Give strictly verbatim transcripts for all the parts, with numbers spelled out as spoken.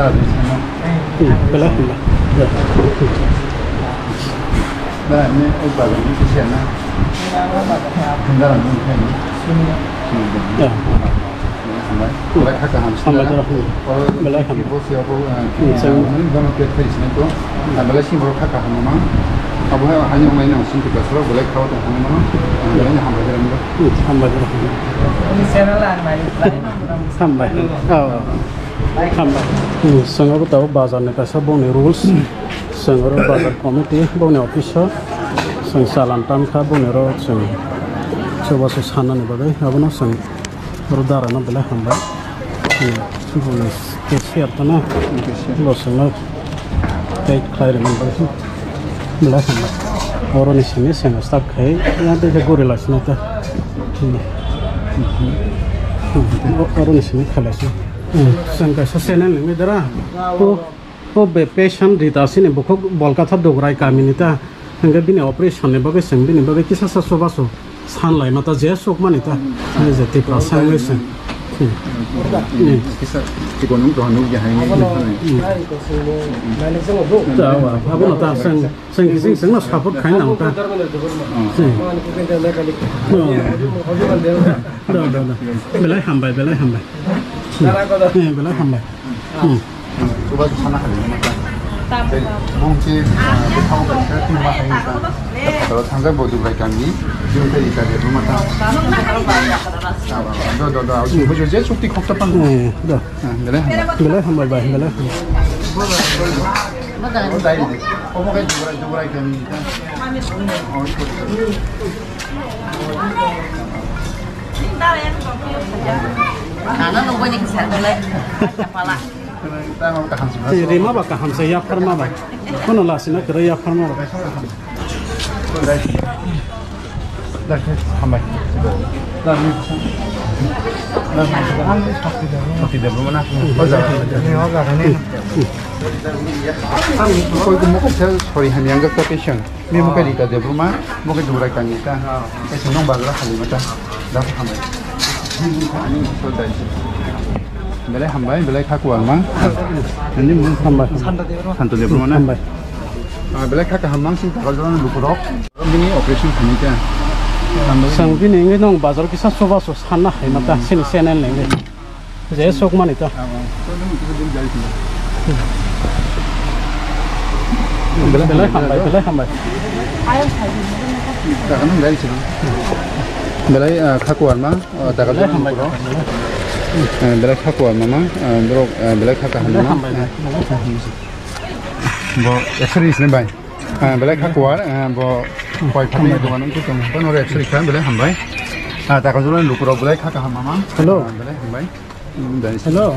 Hmm, belai hambai. Belai hambai. Ya. Belai kha kaham. Hambai sinala. Belai hambai. Bo se abo, eh, hmm, chwng, hmm, bono pet phai sinai to. Ah, belai sini borok kha kaham ma. Abo hai, hai wngnai nang sini to kasro belai kha tong hambai mano. Ah, belai hambai, belai hambai. Hmm, hambai, belai hambai. Hambai. Oh. Hambai. Hmm, chwng abo tabuk bazar ni kaisa bongni rules. Chwng oro bazar committee bongni office o. Chwng chalan tam kha bongni oro chwng. Chubachu sanani bagwi abono chwng. Oro dara no belai hambai. Hmm, boni cashier to na. Cashier. Bo chwngno tei khlai rwmani bagwi belai hambai. Oro ni simi chwng start khai ya tei khe gori lai sino ta. Hmm. Hmm. Oro ni simi khalai sino. Hmm. Chwng kaisa channel ni medara. O, o be patient Rita sini bukhuk Bolkatha Dugrai kamini ta. Hingke bini operation ni bagwi chwng bini bagwi kisa sa chubachu san lai ma ta je suk mani ta. Ni je Tiprasa wngwi chwng. Hmm. Hmm. Kisa chikon wng tong nuk ya hai ni. Hmm. Ta wa, abo no ta chwng, chwng kising chwng no support khai nang ta. Hmm. Hmm. Da, da, da. Belai hambai, belai hambai. Hmm. Eh, belai hambai. Hmm. Chubachu sana kha ni ma ta. Bongsi, ah, bwkhao kaisa twi ma hai ta. Talo thangjak bo Dugrai kami, jung tei ita de ma ta. Do, do, do, au sini bujo je chukti khokta pan. Eh, do. Ah, belai hambai. Belai hambai bai, belai hambai. Omo kai Dugrai, Dugrai kami ta. Nana nunggu ni kisah dulu. Kepala. Rima ba kaham se, yaphar ma ba. Kono lasina kere yaphar ma ba. Hambai. Sorry, hamya ang gakta patient. Mimo khe Rita Debbarma, mo khe Dugrai kami ta. Kaisa nong bazar khali mata. Da hambai. Ani so dai. Belai hambai, belai kha kuwar ma. Ani mo hambai. Santo Debbarma na. Hambai. Ah, belai kha kaham mang sing takal jora lukurok. Bini operation khani ta. Sang bini ngi nong bazar kisa soba so sanna hai mata sini channel ngi. Je sok mani ta. Belai hambai, belai hambai. Belai, ah, kha kuwar ma, ah, belai hambai. Eh, belai kha kuwar ma ma, ah, borok, ah, belai kha kaham ma. Belai hambai. Bo ekso ris ni bai. Ah, belai kha kuwar, ah, bo koi phatwi dogan wngkhe tong. Bono ekso ris kha, belai hambai. Ah, takal jora lukurok belai kha kaham ma ma. Hello. Ah, belai hambai. Hello.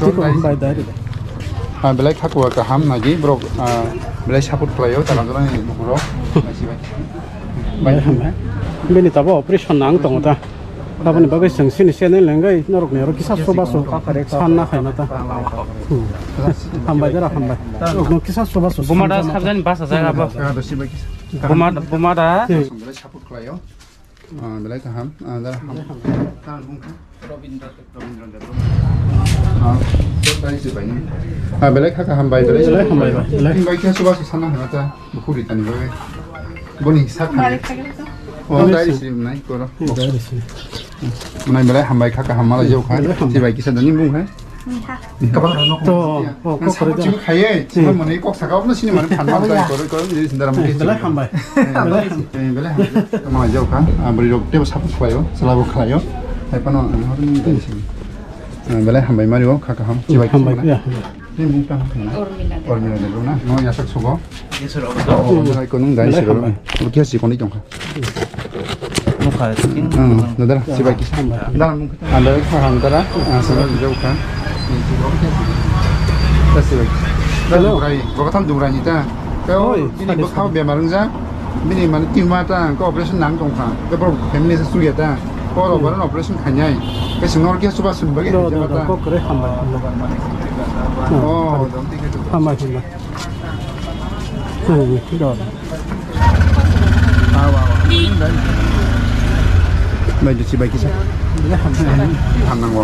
Tiko hambai dai rida. Ah, belai kha kuwar kaham nagi borok, ah, belai support khlaio takal jora ni lukurok. Belai hambai. Bini tabo operation nang tongo ta. Aboni bagwi chwng sini channel lengwi norok ni oro kisa soba so sanna khaina ta. Hmm. Hambai dara hambai. Norok no kisa soba so. Buma da sabjani basa jaga bo. Buma, buma da. Belai support khlaio. Ah, belai kaham. Ah, da ham. Belai hambai. Rabindra, Rabindra Debbarma. Ah, belai se bai ni. Ah, belai kha kaham bai, belai se bai. Belai hambai bai. Belai. Bai khe soba se sana hana ta. Bukhuri tani bai. Boni sak kha. Oh, belai dai se. Se nai koro. Dai se. Nai belai hambai kha kaham malai jau kha. Belai hambai. Se bai kisa dani bung hai. To, oh, kok kore da. Chini khaye, chini mane kok saka, obo chini mane phan ma jai kore, kore, jai sindara mane. Belai hambai. Belai hambai. Belai hambai. Tamo jao kha, ah, bwrwi rok tebo support khlaio, chwla bo khlaio. Hai phano, ah, belai hambai mario, kha kaham, chibai hambai. Ni mung tang thangna. Ormila Debbarma na, no yasak sugo. Oh, belai konung dai siro. Belai hambai. Obo khe si konwi tongkha. Nukha skin. Hmm, dadara, sibai kisa. Hambai. Dara mung khe. Anda kha ham dara, ah, siro jauh kha. Sibai. Hello. Dugrai, Bogotang Dugrai ni ta. Oi, bini bwkhao bemar wngjak. Bini mane tumor ta, ko operation nang tongkha. Ko borok family se suya ta. Ko rok baran operation khainai. Ke singor khe suba sumba ke. Do, do, do, ta. Kok kore hambai, hambai. Oh, hambai, hambai. Hmm, do, do. Bai, dusi bai kisa. Ham nango.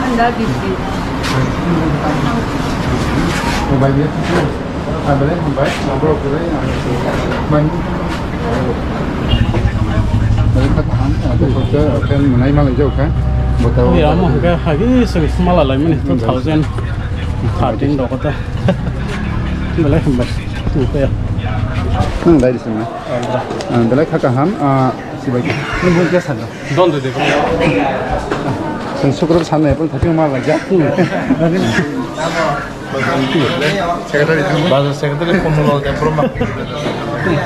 Anda bibi. Mobile dia tu. Ah, belai hambai. Borok belai, ah, mani. Belai kha kaham, ah, tei kok ta, ah, fan mwnai malai jao kha. Botao. Ya, mo hwnkhe hagi se sumala lai mani two thousand thirteen rok ta. Belai hambai. Tungkhe. Nang dai di sima. Ah, belai kha kaham, ah, sibai. Nang bung kya sado? Don de de. Sen sukrok sanai pun tapi malai ja. Secretary. Bazar secretary kono lol de bro ma.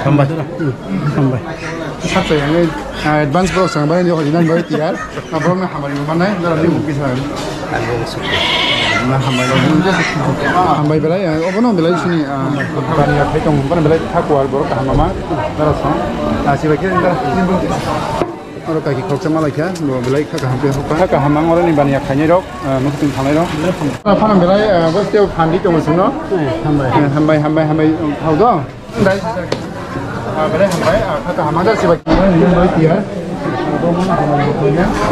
Hambai. Hambai. Sacha yang, ah, advance bro sang bai ni hori nan bai tiar. Ah, bro na hambai mana? Dara ni mukti sa. Na hambai. Hambai belai, ah, obono belai sini, ah, bani ya khai tong, obono belai thakuar bro kaham ma. Dara sang. Ah, sibai khe dara ni mukti. Oro kaiki khoroksa malaikha, bo belai kha kaham khe hokha. Kha kaham ang oroni baniya khainai rok, ah, mukhutwng thangnai rok. Phano belai, ah, bo tei phan di tongo chwngno. Eh, hambai. Eh, hambai, hambai, hambai, thao do. Dai. Ah, belai hambai, ah, kha kaham ang da sibai.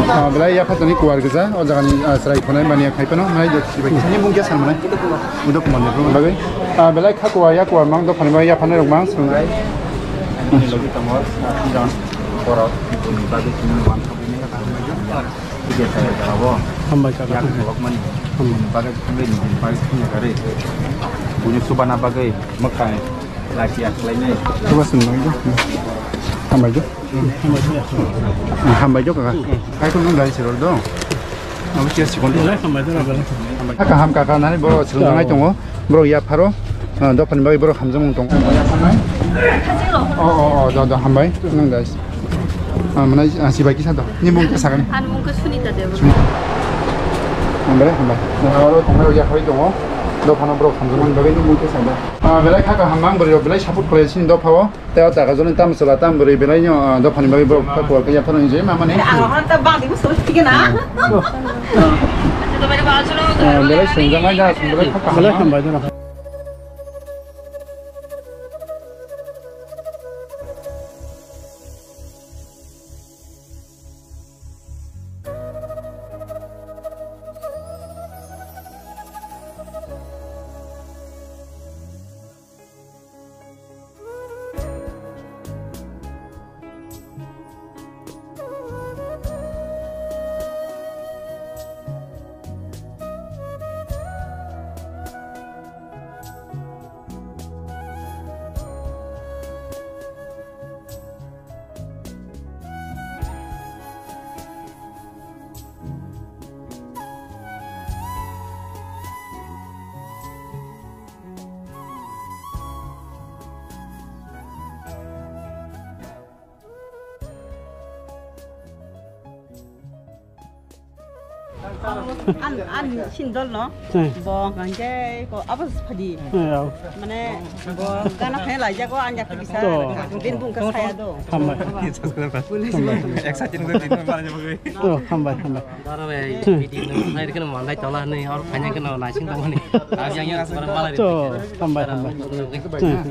Ah, belai yapha toni kuar gija, o jagani, ah, chwrai khonai baniya khai phano, nai do sibai. Ni mung kya san manai? Udak Kumar ni bagwi. Ah, belai kha kuar ya kuar mang, dophani bagwi yapha nai rok mang, swngnai. Ani logi tongo, ah, Kiran, borok, bini bagwi chini wan kha bini kha kaham. Hambai kaka. Yak bolok mani. Hambai. Bagwi thangwi ni bagwi thangwi gari. Buini subana bagwi mwkhang lachi aslai nai. Chuba sin nang do. Hambai do. Hambai do kaka. Kai ko nang gari sirol do. Abo chia sikon do. Belai hambai do, belai. Hambai. Kaka ham kaka nani boro sirol ngai tongo. Borok yapharo, ah, dophani bagwi borok hamjakmung tongo. O, o, o, do, do, hambai, nang da. Ah, manai, ah, sibai kisa do. Ni mung kisa gani? Ani mung khe Sunita Debbarma. Sunita. Hambai, hambai. Oro tongnai rok yakhai tongo. Dophano borok hamjakmani bagwi ni mung kisa do. Ah, belai kha kaham mang borok belai support khlai sini dophao. Tei o jaga joni tam chwla tam bwrwi belai no, ah, dophani bagwi borok kha kuar khe yaphano hinwi ma mani. Ang rohor ta bang di musu thik na. Ah, belai swngjak nai da, belai kha kaham. Belai hambai da. An, an sindol no. Hmm. Bo hwnkhe ko abo phadi. Hmm, ya. Mane bo gana khe lai jago anja khe bisa. To. Din bung ka saya do. Hambai. Hambai. Excited ko din mana jago. To, hambai, hambai. Dara bai, hmm, video no nai khe no mandai tola ni or phanya khe no naising tongmani. Abi yang yang sekarang malah. To, hambai, hambai. Hmm.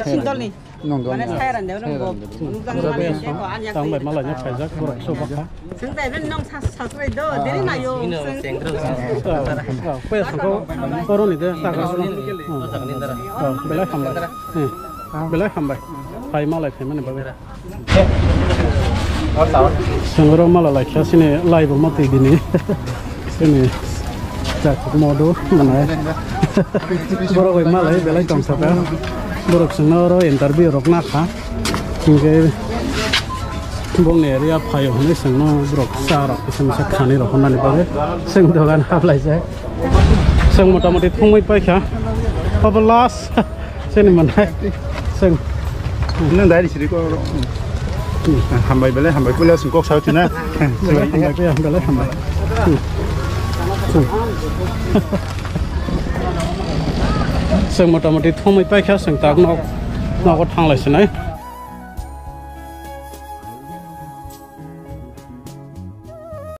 Sindol ni. Nong dong. Mane saya rande nong bo. Nong dong. Nong dong. Tang bai malai nya phaijak borok so baka. Sing tai ben nong sa sa srai do. Deri na yo. Sing. Pe sangko oro ni de ta ka. Belai hambai. Belai hambai. Phai malai phai mani babe. Sengoro mala lai kha sini lai bo ma twi bini. Ini chakuk modu mana. Borok bai malai belai tong saka. Borok sengno oro interview rok na kha. Hingke bongni area phaio hwnwi sengno borok cha rok kisa misa khanwi rok honnani bagwi seng dogan hablai jai. Seng motamoti thongwi paikha. Abo last. Seni manai. Seng. Nang dai siri ko. Hambai belai hambai puila sing kok sao chuna. Belai hambai, belai hambai. Seng motamoti thongwi paikha seng tak nok nogo thanglai sinai.